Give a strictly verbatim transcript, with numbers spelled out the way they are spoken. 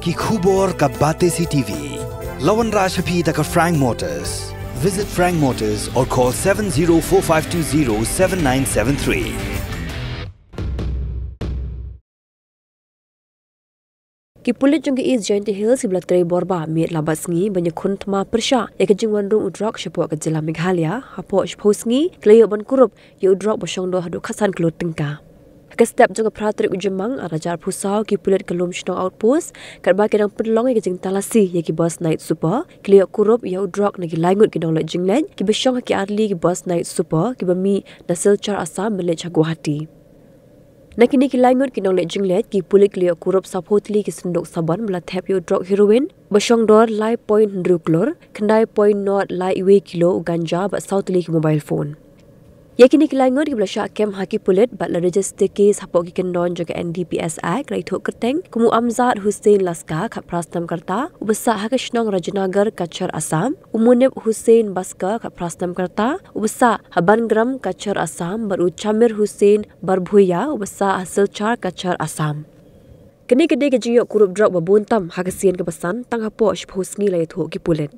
Ki khubor ka Batesi TV. La wanrah sha phi da ka Frank Motors. Visit Frank Motors or call seven zero four five two zero seven nine seven three. Ki pulit jong ka East Jaintia Hills ki ba la trei bor ba miet la bad sngi ban ïakhun thma pyrshah ïa ka jingwan rung u drok shapoh ka jylla Meghalaya, hapoh shiphew sngi ki la ïoh ban kurup ïa u drok ba shong dor haduh khatsan klur tyngka. Ha ka step jong ka phra tarik u Jymmang arhajar arphew saw, ki pulit ka Lumshnong Outpost, katba ki dang pynlong ïa ka jingtalasi ïa ki bus night super, ki la ïoh kurup ïa u drok na ki lai ngut ki nongleit jingleit ki ba shong ha ki arliang ki bus night super ki ba mih na Silchar Assam ban leit sha Guwahati. Na kine ki lai ngut ki nongleit jingleit, ki pulit ki la ïoh kurup sawphew tylli ki synduk sabon ba la thep ïa u drok heroin ba shong dor lai point hynriew klur, khyndai point nod lai wei kilo u ganja bad saw tylli ki mobile phone. Ïa kine ki lai ngut ki ba la shah kem ha ki pulit bad la register case hapoh ki kyndon jong ka N D P S Act, la ïathuh kyrteng kum u Amjad Hussain Laska, khatphra snem ka rta, u ba sah ha ka shnong Rajanagar, Cachar, Assam, u Munib Hussain Baska, khatphra snem ka rta, u ba sah ha Bangram, Cachar, Assam, bad u Chamir Hussain Barbhuiya, u ba sah ha Silchar, Cachar, Assam. Kane ka dei ka jingïoh kurup drok ba bun tam ha ka sien ka ba san tang hapoh shiphew sngi, la ïathuh ki pulit.